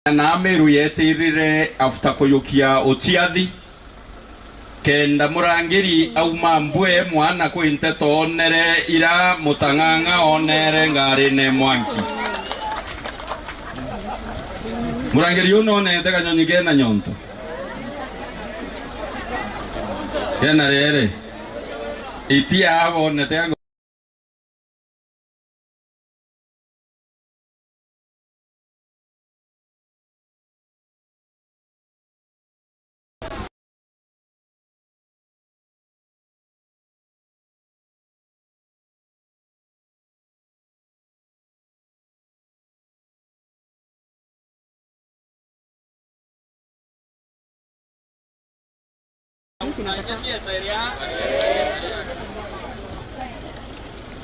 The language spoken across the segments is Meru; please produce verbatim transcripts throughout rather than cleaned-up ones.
Na Meru yetirire after kuyukia uciathi, kenda murangiri auma mbwe mwana kwi nteto onere ira Mutang'ang'a onere ngarine mwanki. Murangiri uu nonete kanyonyi kena nyonto? Kena rere. Itia abonete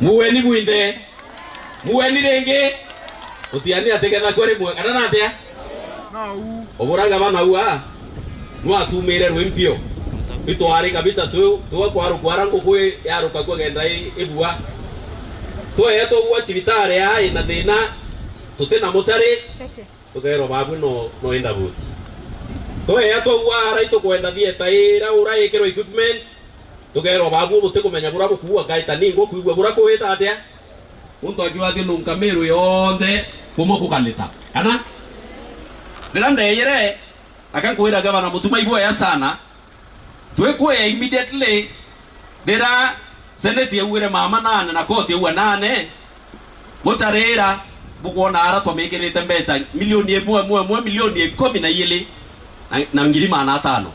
Mueni bwinthe. Mueni ringi. Utiani ati getha kwe rimwe, kana natia? Ubura gavana ua, nwatumire rwimpio. Itwari kabisa tu, tuwe kwarukwara nguku i-, yaruka kua kenda i-, ibua. Tweye twaua cibitari aa ina thina, tuti na muchari. Tukeerwa babu no, no enda buti. Twea twaua ara itukwenda thieta ira ura ikirwa equipment. Tukeerwa babu butikumenya bura bukuua ngaita ningo kwigua bura kuwita atia. Muntu akiwa athinunka Meru yonthe kuma kukanita. Kana? Rira ndeyire, aka nkwira gavana Mutuma igwea sana. Twikwea immediately rira Senate yaugire mama nane na koti yaua nane, mucharira bukwona ara twamikirite mbecha milioni imwe, imwe, imwe, milioni ikumi na igiri na, na ngiri maana atano.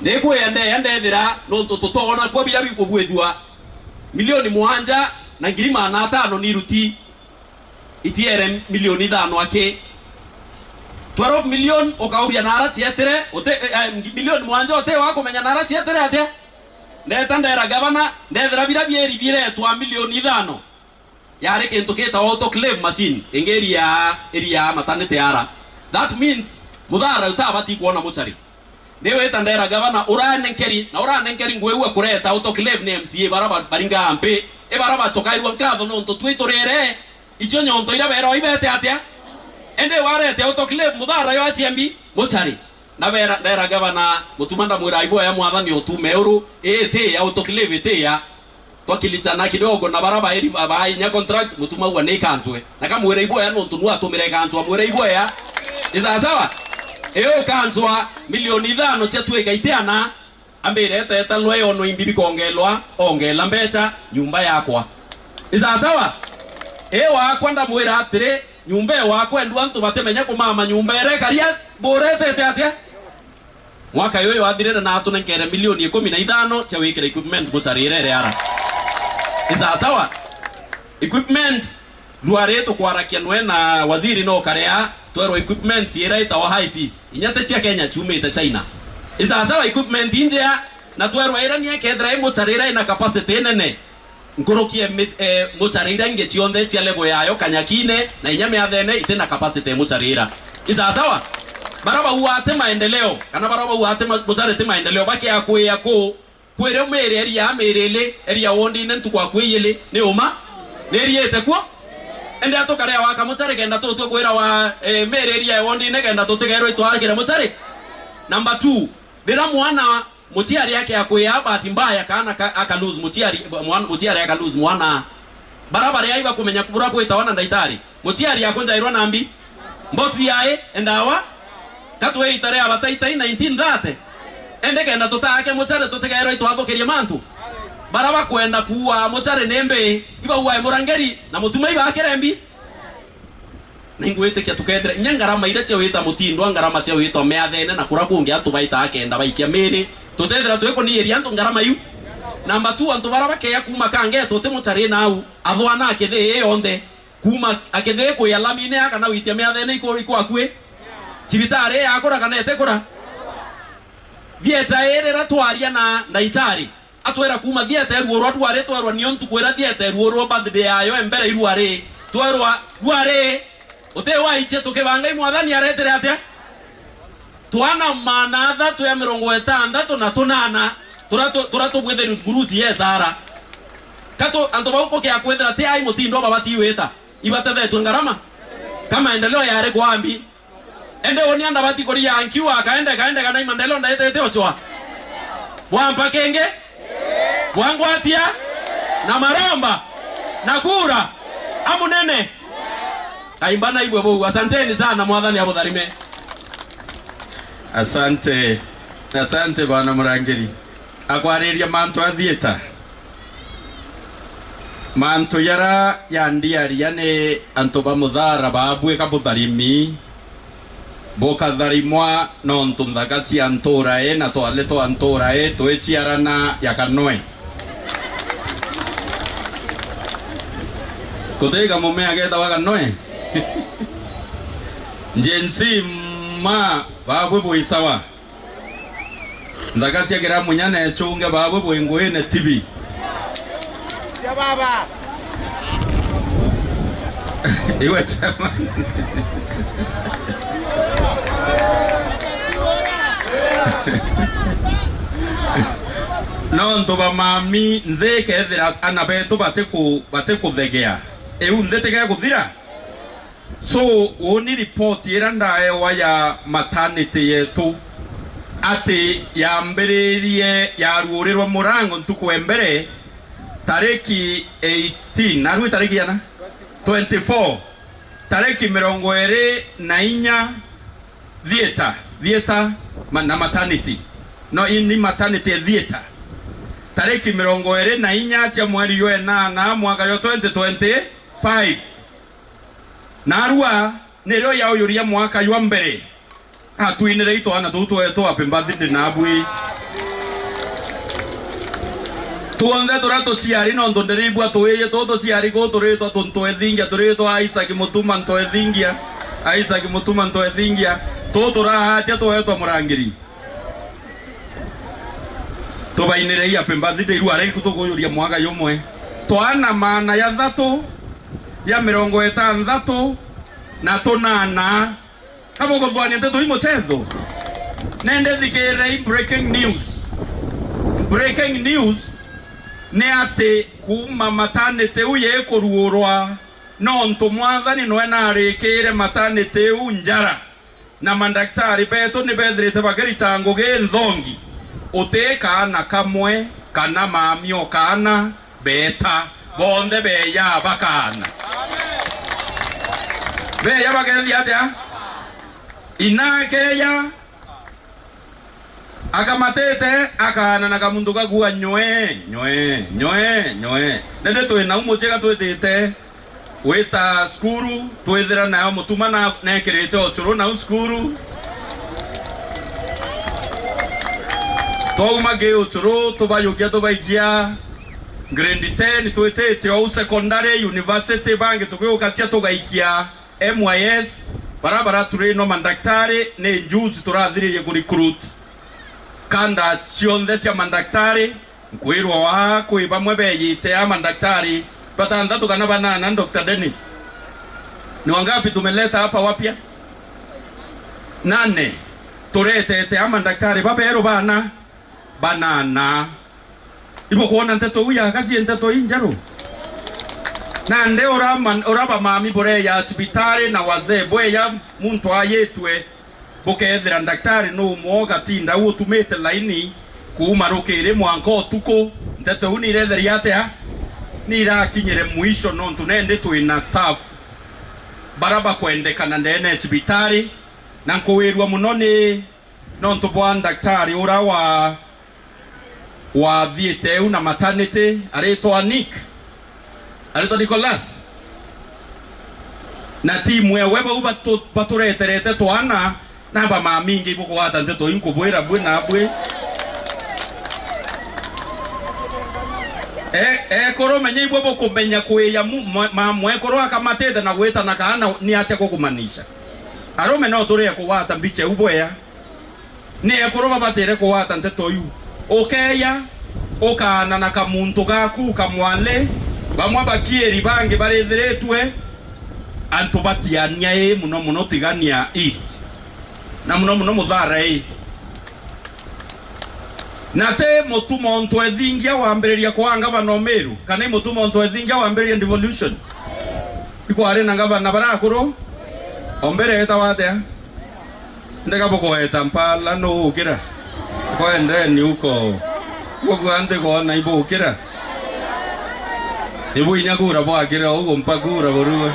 Ndikwia ndeya ndethira nontu tutoona kwa bira bikubwithua milioni mwanja na ngiri maana atano ni ruti itiere milioni ithano aki. Twelve million ukauria nara cietire, uti, eh, eh, milioni mwanja uti wa kumenya nara cietire atia? Ndeta ndera gavana, ndethira bira bieri biretwa milioni ithano. Yari kintu gitawa autoclave machine, ingi iria, iria maternity ara. That means, muthara utabati kuona muchari. Ni wita ndera gavana, urane nkeri, na urane nkeri ngwigua kureta autoclave ni M C A bara ba-, baringaa mpi, i bara bachokairua nkatho nontu twi turire, icio nyonto iria beerwa ibete atia? Indi warete autoclave muthara yo achia mbi, muchari. Na bera, ndera gavana, Mutuma ndamwira, "Iboya mwathani utume uru, ii ti ya autoclave, iti ya." Twakilichana kidogo na bara bairi ba-, bainya contract, Mutuma aua ni ikanzwe. Na kamwira iboya nontu nu atumire ikanzwa, mwira iboya. Ni sawa sawa? Iyo ikanzwa milioni ithano ciatwika itiana, ambire eteta lwe ono imbi bikongelwa, ongela mbecha, nyumba yakwa. Ni sawa sawa? Ii wakwa ndamwira atiri, nyumba ii wakwa endu antu batimenya kumama nyumba ira ikaria, buretete atia? Mwaka yuyu wathirire na atunenkere milioni ikumi na ithano cia gwikira equipment bucharire iri ara. Ni sawa sawa? Equipment, ruari tukwarakia nwe na waziri no karea, twerwa equipment ira itawa high seas. Inya ti cia Kenya, ciumite China. Ni sawa sawa, equipment injea, na twerwa ira ni ekethira i mucharira ina capacity nene. Nkuruki e mi-, e, mucharira ingi cionthe cia level yayo kanyakine na inya miathene iti na capacity mucharira. Ni sawa sawa? Bara bauga ati maendeleo, kana bara bauga ati ma-, muchari ti maendeleo, bakia kwia ku, kwire miri eria miri ili, eria wondine ntuku akwi ili, ni uma? Ni eriite kuo? Ende atukarea waka muchari kenda tutue kwira wa, e, miri eria wondine kenda tutigerwe itwakire muchari? Number two, rira mwana muciari ake akwia, bahati mbaya, kaana ka-, aka lose muciari, mwan-, muciari aka lose mwana. Bara bari ai bakumenya kubura kwitawa na ndaitari. Muciari akunjairwa na mbi. Mbox yae, endawa. Katwe itare abataitai nineteen thirty. Ende kenda tutake muchari tutigairwa itwathukirie mantu. Bara bakwenda kuua muchari ni mbi, ibauae murangeri, na Mutuma ibakire mbi. Na ingwitikia tukethira inya ngarama iria cia wita mutindwa, ngarama cia witwa miathene na kura kungi antu baitaa kenda baikia miri, tutethira twikuniiria antu ngarama iu. Namba two, antu bara bakeya kuuma Kangetu ti muchari nau, athwana akithii yonthe, kuuma akithii kwia lamine aa kana witia miathene iku, iku akui. Cibitari yakura kana itikura? Thieta ii rira twaria na ndaitari, atwira kuuma thieta iruurwa rwari twerwa nio ntuku iria thieta iruurwa birthday yayo e mbere irwari. Twerwa rwari, uti waichie tukibanga i mwathani aretire atia? Twana maana athatu ya mirongo itandatu na tunana, tura tu-, tura tubwithirwe ngurusi ya Esara. Katu antu bau kukia kwithira ti ai mutindo babati wita, ibatethetwe ngarama? Ka maendeleo yari kwambi? Ende unia ndabati kuria nkiu akaende kaende kana imandeleo ndaitete uchwa. Bwampa kingi? Bwangwatia? Na maromba? Na kura? Amunene? Kaimbana ibwe buu. Asanteni sana, Mwathani abutharime. Asante. Asante, bwana Murangiri. Akwariria mantu athieta. Mantu jara yandiaria ni antu ba Muthara baabwika butharimi, bukatharimwa nontu nthaka cia ntuura ii na twale twa ntuura ii twiciarana ya Kanoe. Gutiga mume agetawa Kanoe? Gen Z mma baabwi bwi sawa. Nthaka cia Kiramunya na Echunge baabwe bwi nguine tibi. Cia baba. Iwe chairman. Nontu ba mami nthi ikethira ana betu batiku-, batikuthegea, iu nthi tigekuthira? So, uuni ripoti ira ndaewa ya maternity yetu, ati yambiririe, yaruurirwe murango ntuku ya mbere, tariki eighteen, naru i tariki yana? Twenty-four. Tariki mirongo iri na inya, theatre, theatre, ma-, na maternity. No, i-, ni maternity theatre. Tariki mirongo iri na inya cia mweri jwa enana, mwaka jwa twenty twenty-five. Naarua nirio yaujuria mwaka jwa mbere. Atwinirei twana tuu twetu happy birthday naabui. Tuonthe turia tuciari, nontu ndiribua tuiji tuu tuciari kuu turitwa tu Ntwethingia, turitwa Isaac Mutuma Ntwethingia, Isaac Mutuma Ntwethingia, tuu turahatia twetwa Murangiri. Tubainirei happy birthday, riu arai tukujuria mwaka jumwe. Twana maana jathatu ja mirongo itanthatu na tunana. Ka bukuthwania nteto ii muchetho? Nende thikirei breaking news. Breaking news ni ati kuuma maternity iu yikuruurwa, nontu Mwathani noe naarikire maternity iu njara. Na mandaktari betu ni bethirite bakirita ngugi nthongi, uti kaana kamwe kana mami o kaana beeta, bonthe beeja bakaana. Beeja bakethia atia? Ina akeeja akamatite, akaana na kamuntu gakua nywe, nywe, nywe, nywe. Nindi twi nau mucii gatwitite gwita cukuru, twithira nayo mutuma na nekirite ucuru nau cukuru. Twauma ki ucuru, tubajukia tubaikia grade ten, twitite ou secondary, university, bangi tugiukacia tugaikia M Y S, bara baratrainwa mandaktari, ni juzi turathiririe ku recruit kanda cionthe cia mandaktari. Nkwirwa waa kwi bamwe beejite a mandaktari batanthatu kana banana, Doctor Dennis. Ni wangapi tumeleta hapa wapya? Nane. Turetete a mandaktari baberu bana, banana. Ibukwona nteto iu yaga cii nteto injeru? Nandi ura man-, ura bamami bureeja cibitari na wazee bweeja muntu aajitue, bukethira ndaktari numwe ugatinda u utumite laini kuuma rukiri mwanka utuku. Nteto iu niretheria atia? Nirakinyire mwisho, nontu nendi twina staff bara bakwendekana ndeene ya cibitari, na nkuwirua mono ni nontu bwa ndaktari ura wa wathiite u na maternity, aritwa Nick, aritwa Nicholas, na timu ewe bau batu-, batureterete twana, na bamamingi ibukugwata nteto inkubwira bwi na bwi. E-, ekuru menya ibwe bukumenya kwija mu-, mwe-, ma-, mwekuru akamatite na gwita na kaana ni atia gukumanisha. Arume no turie kugwata mbicha iu bwea. Ni ekuru babatire kugwata nteto iu. Ukeeja, ukaana na kamuntu gaku kamwali, bamwe bakiiri, bangi barithiritue antu batiania ii, mono mono Tigania East, na mono mono Muthara ii. Na ti Mutuma o Ntwethingia wambiriria kwaa ngavana o Meru, kana i Mutuma o Ntwethingia wambiriria devolution? Ikwari na ngavana bara akuru? O mbere eetawa atia? Ndega bugweta mpala nu ukira. Kwendeni uko. Bugua nthi gona ibukira. Ibu inya kura bwakira ugu mpa kura burua.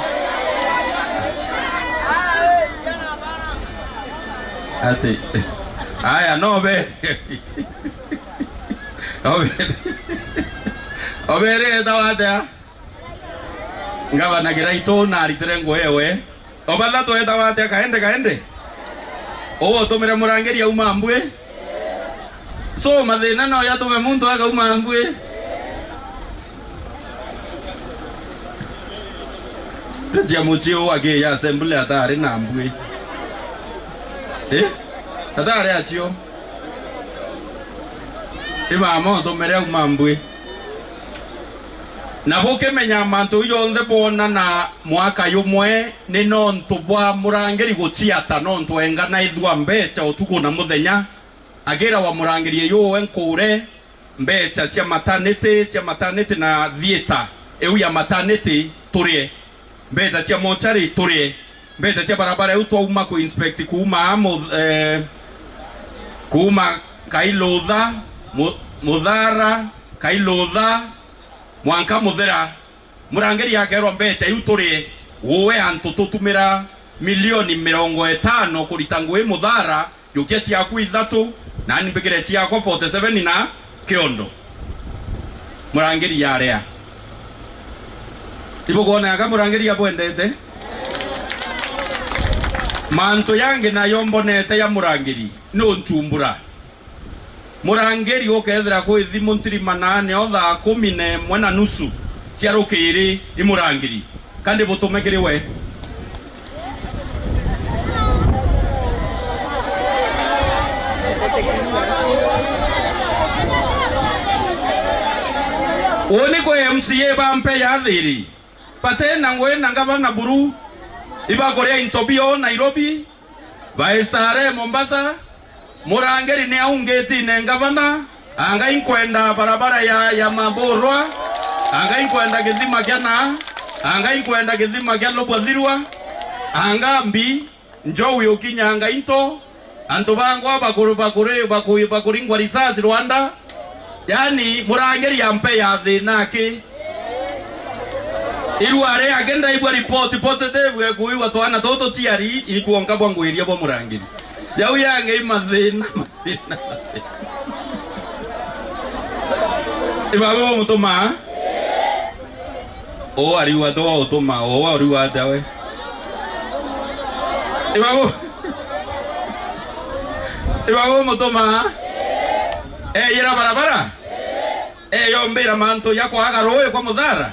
Ati. Aya no be. Obere. Obere eta watia? Ngavana Kiraitu na aritire ngugi ewe. Obathatu etagwa atia? Kaende, kaende. Uwe utumire murangiri auma mbui. So, mathina no yatume muntu akauma mbui. Tijia mucii uu akiya assembly atari na mbui. Eh? Atari acio. Imama utumire auma mbui. Na bukimenya mantu jonthe bwonana mwaka jumwe, ni nontu bwa murangiri guciata, nontu engana ithua mbeca utuku na muthenya, agira wa murangiri, "Yu we nkuure mbeca cia maternity, cia maternity na theatre iu ya maternity turie, mbeca cia mochari turie, mbeca cia barabara iu twauma ku inspect kuuma mu-, eh, kuuma Kailutha, Mu-, Muthara, Kailutha, mwanka Muthera." Murangiri akerwa, "Mbeca iu turie, uwe antu tutumira milioni mirongo itano kurita ngugi Muthara, jukia ciaku ithatu, nani mbikire ciakwa forty seven na kiondo." Murangiri yaria. Ibukwona aka murangiri abwendete? Mantu yangi nayo mbonete ya murangiri ni unchumbura. Murangiri ukethira kwi thimu ntirima nane o thaa kumi na imwe na nusu cia rukiri i murangiri, kandi butume kiri we? Uni kwi M C A ba mpe ya thiri, bati na ngugi na ngavana buru, ibakuria into bio Nairobi, baistare Mombasa, murangiri ni aungitine ngavana, anga inkwenda barabara ya, ya Maburwa, anga inkwenda githima kia na, anga inkwenda githima kia Lubwathirwa, anga mbi, njogu yukinyanga into, antu bangwa bakuri, bakuri, bakuri, bakuringwa risasi Rwanda, Yaani, murangiri ampe ya thina aki. Irua ri angi ndaigua report positive ekuigua twana tutu ciari ikwonka bwa ngwiria bwa murangiri. Yau yangi i mathina, mathina, mathina. Ibabu mutuma. O ariwa to utuma, o ariwa atia we? Ibabu. Ibabu mutuma. Eyira barabara. Eyombira mantu ya kwaga ruui kwa Muthara,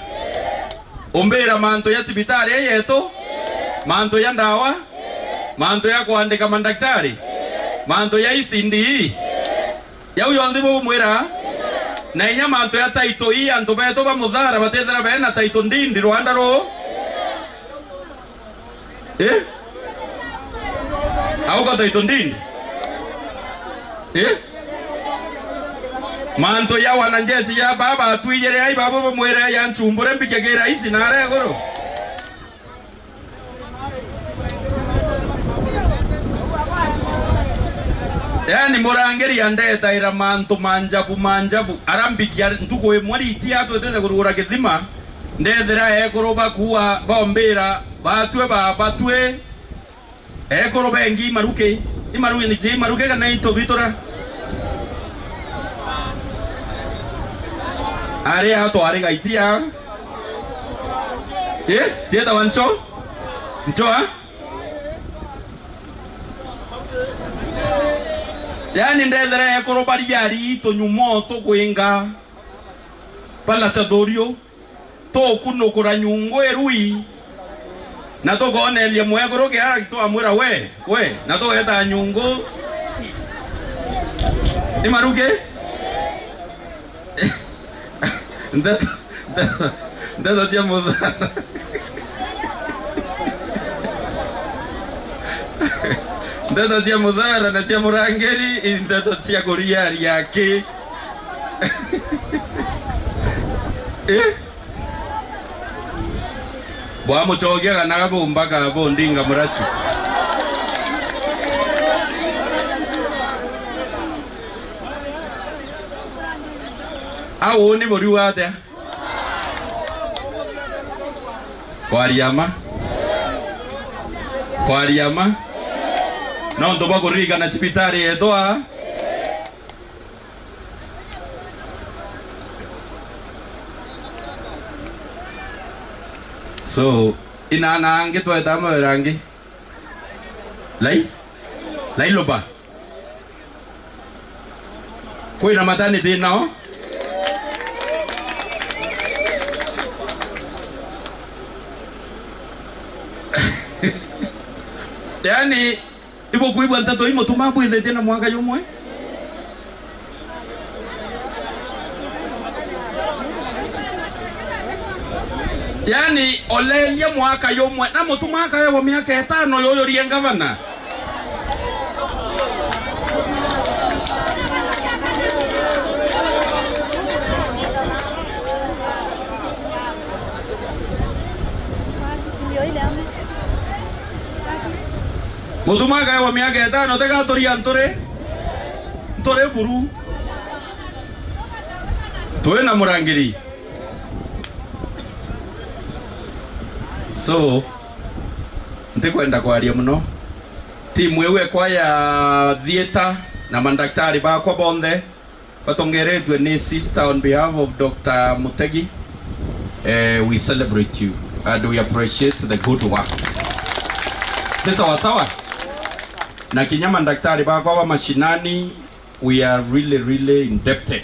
umbira mantu ya cibitari ii yetu, mantu ya ndawa, mantu ya kwandika mandagitari, mantu ya E C D E. Yau yonthe bumwira, na inya mantu ya title ii, antu betu ba Muthara batithira bena title deed rwanda ruu. Eh? Au ka title deed? Eh? Mantu ya wanajeshi ya baba atwijire ai babo bamwire ya nchumbure mbike ki raisi na are iguru. Yaani murangiri andetaira mantu manjabu manjabu arambikia ntuku imwe riti atwitite kurugura kithima. Ndethira ekuru bakuua bombira, "Batue baba, batue." Ekuru bengi imaruki, imaruki ni ki imaruki kana itubitura? Ari atwari gaitia. Eh, cietawa ncho? Nchoa? Yaani ndethira ekuru baria ari tunyumo tukwinga palaca thurio. Tukunukura nyungu irui, na tukoneria mwekuru kiara, twamwira, "We, we," na tugeta nyungu. Ni maruki? Ndeto, ndeto, ndeto cia Muthara. Ndeto cia Muthara na cia Murangiri i ndeto cia kuriaria aki. Eh? Bwamucokia kana bumbaka bundinga muraci? Au ni buriuga atia? Kwaria ma. Kwaria ma. Nontu bwa kuririkana cibitari yetu aa. So, inana angi tweta mawira angi. Lai? Lai loba. Kwina maternity nao? Yani, ibukwigua nteto ii Mutuma bwithitie na mwaka jumwe? Yani, oleria mwaka jumwe, na Mutuma akaewa miaka itano yujurie ngavana. Mutuma akaewa miaka itano, tiga turi anturi, nturi buru. Twi na murangiri. So, ntikwenda kwaria muno. Timu iu ekwa ya theatre na mandaktari bakwa bonthe, batongeretue ni sister, on behalf of Doctor Mutegi, eh, we celebrate you and we appreciate the good work. Ni sawa sawa? Na kinya mandaktari bakwa ba mashinani, we are really, really indebted.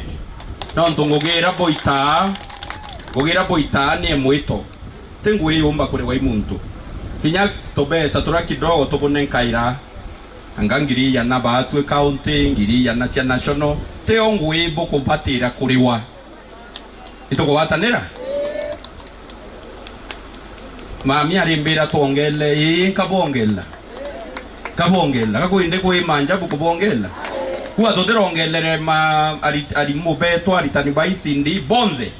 Nontu ngugi ira boitaa, ngugi ira boitaa ni mwito. Ti ngugi yumba kuriwa i muntu. Kinya tubeca turia kidogo tubunenkaira, anga ngiri igana baatwi county, ngiri igana cia national, tio ngugi bukubatira kuriwa. Itukugwatanira? Mami arimbira twongele, ii, nkabongela. Nkabongela. Gakwindi kwi manjabu kubongela. Kuga tutirongelere ma-, ari-, arimu betu, aritani ba E C D bonthe.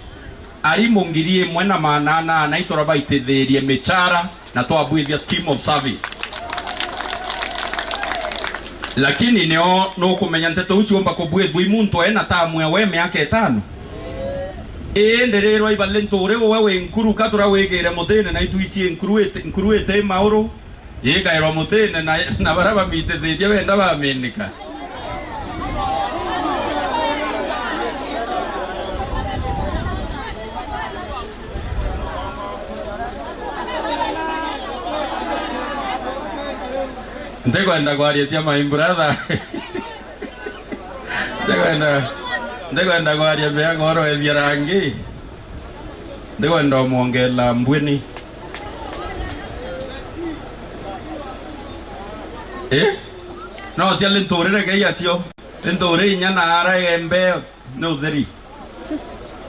Arimu ngiri imwe na maana anana itura baitithirie michara na twabwithia scheme of service. Lakini nio nukumenya nteto iu ciumba kubwithua i muntu ena tamu ewe miaka itano? Ii, ndirirwa ibali nturi uwe wi nkuru ka turia wigire mutine na itwichie nkuru iti, nkuru iti mauru, ikairwa mutine na, na baria bamitithitie wenda baminika. Ntikwenda kwaria cia my brother. Ntikwenda, ntikwenda kwaria mbea koro ethia rangi. Ntikwenda umwongela mbwini. Eh? No ciali nturire kei acio. Ni nturi inya na ara embe ni utheri.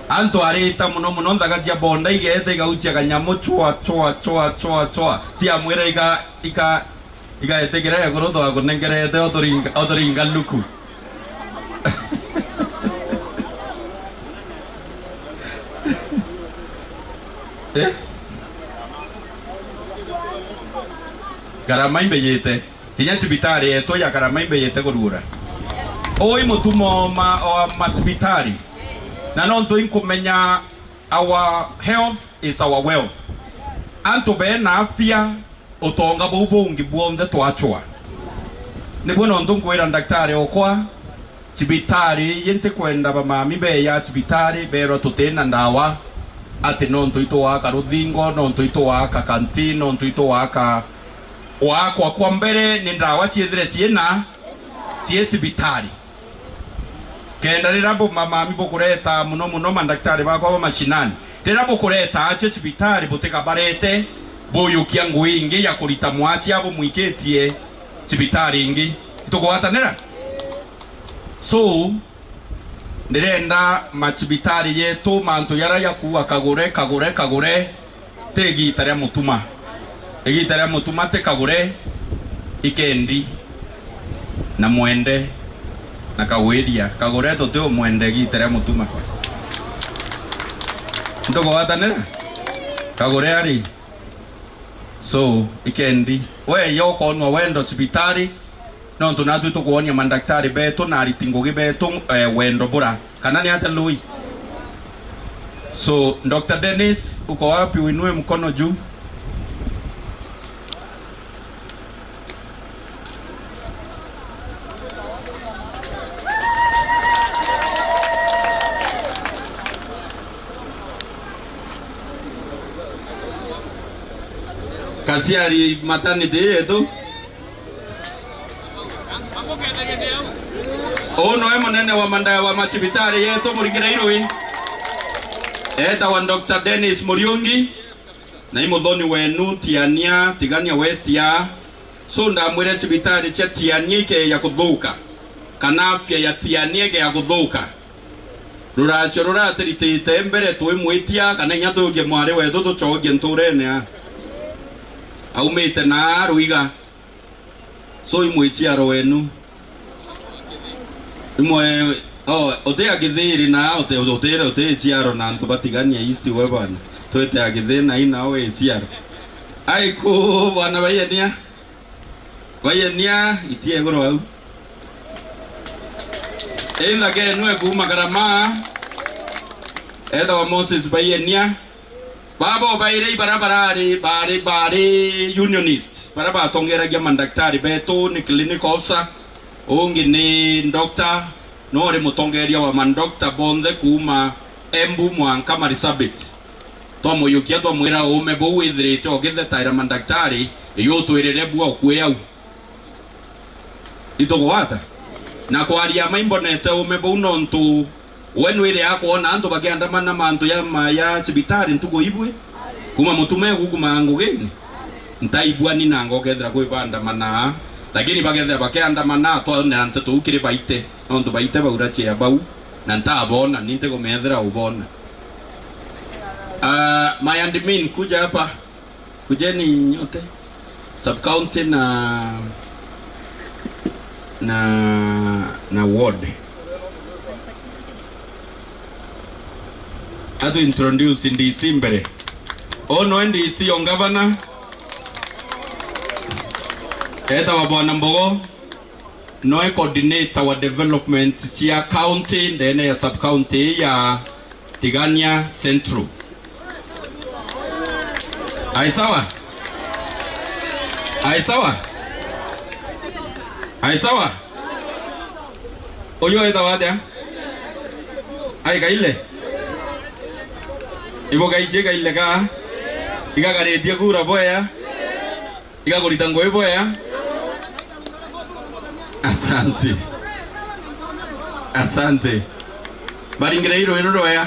Antu arita muno muno nthaga cia bonda igete igauchia kanyamu chwa, chwa, chwa, chwa, chwa. Ciamwira ika, ika, igaetikira iguru twakunengerete oturinga, oturinga luku. Eh? Garama imbeyite. Kinya cibitari yetu ya Karama imbeyete kurugura. Ui mutumo ma, wa macibitari. Na nontu inkumenya our health is our wealth. Antu bena afya, utonga buu bungi bwonthe twachwa. Nibwo nontu nkwira ndaktari okwa, cibitari iji ntikwenda bamami beya cibitari berwa tutina ndawa, ati nontu itugwaka ruthingo, nontu itugwaka kanti, nontu itugwaka Gwakwa kwa mbere ni ndawa ciethire ciina, cii cibitari. Kenda riria bu-, mamami bukureta muno muno mandaktari bakwa ba mashinani, riria bukureta acio cibitari butikabarete, buyukia ngui ingi ya kurita mwacia bumwikitie cibitari ingi. Itukugwatanira? So, ndirenda macibitari yetu, mantu jaria jakuuga Kagure, Kagure, Kagure, ti igiita ria mutuma. Igiita ria mutuma ti Kagure, Ikendi, na Mwende, na Kagwiria. Kagure tuti umwende igiita ria mutuma. Ntukugwatanira? Kagure ari. So, Ikendi, we yo ukonwa wendo cibitari, nontu natwi tukwonia mandaktari betu na ariti ngugi betu, eh, wendo bura. Kana ni atia Lui? So, Doctor Dennis, uko wapi? Uinue mkono juu. Kasiari maternity yetu. Uu noe munene wa mandaya wa macibitari yetu, Muringire Irui. Etawa Doctor Dennis Muriungi, na i muthoni wenu Tiania, Tigania West ya. So ndamwire cibitari cia Tiania ikeeja kuthuka, kana afya ya Tiania ikeeja kuthuka. Ruracio ruratiritite mbere twimwitia, kana inya tuugie mwari wetu tucogie nturene a. Aumite na Ruiga. So i mwiciaro wenu. Imwe, oh, uti a Githiri na uti, uti, uti ciaro na antu ba Tigania East we bwana. Twite a Githiri na ina we ciaro. Ai ku bwana Baienia. Baienia itie iguru au. Inthake nwe kuuma Garama. Etawa Moses Baienia. Babo bairi ibara barari, bari, bari unionist, bara batongeragia mandaktari betu, ni clinic officer, ungi ni doctor, no ri mutongeria wa mandokta bonthe kuuma Embu mwanka Marsabit. Twamuyukia, twamwira uume buu withirite ugithetaira mandaktari, iyutwirire bua ukui au. Itugwata. Na kwaria ma imbonete uume buu nontu we nwire akwona antu bakiandamana mantu ya ma ya cibitari ntuku ibwe. Kuma mutume gukuma ngugini. Ntaibwani na ngokethira kwi bandamana. Lakini bakethira bakiandamana twonera nteto u kiri baite. Nontu baite baura chia bau. Na ntabona, ni ntigumethira ubona. Ah, my admin, kuja hapa. Kujeni nyote. Sub county na, na, na ward. Atu introduce D C mbere. Uu noe D C o ngavana. Etawa Bwana Mbogo. Noe coordinator wa development cia county ndene ya sub county ya Tigania Central. Ai sawa? Ai sawa? Ai sawa? Uyu etawa atia? Ai Kaile? Ibo gaichie Kaile ka? Igagaritie kura bwea? Igagurita ngui bwea. Asante. Asante. Baringire iru iru rwea.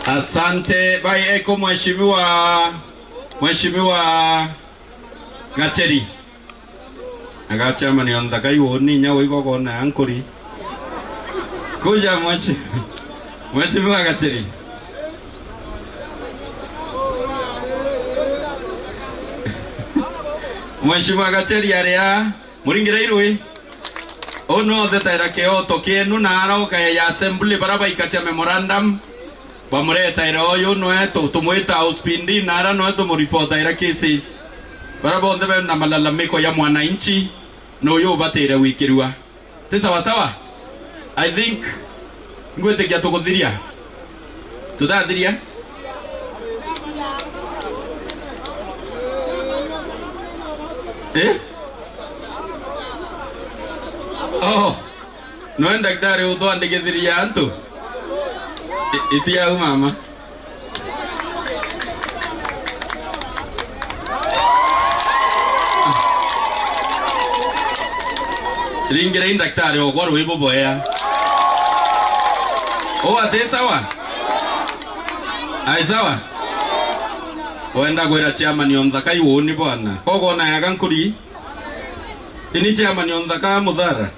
Asante. Bai eko mheshimiwa, mheshimiwa Gacheri. Aga chairman o nthaka iu ni inya uiga ugona ankuri. Kuja mweshi-, mheshimiwa Gacheri. Mheshimiwa Gacheri aria muringire irui. Uu no thetaira kioto kienu na aroka ya assembly bara baikacha memorandum. Bamuretaira uyu nwe tu-, tumwita house P D na ara nwe tumuripotaira cases. Bara bonthe bena malalamiko ya mwananchi, na uyu ubatire gwikirua. Ti sawa sawa? I think ngwitikia tukuthiria. Tutathiria? Eh? Oh. Noe ndaktari utwandikithiria antu? I-, iti au mama. Ringira i ndaktari okwa rwibo bwea. Uu ati sawa? Ai sawa? Wenda gwira chairman o nthaka iu uni bwana. Kogo na yaga nkuri. Ini chairman o nthaka muthara.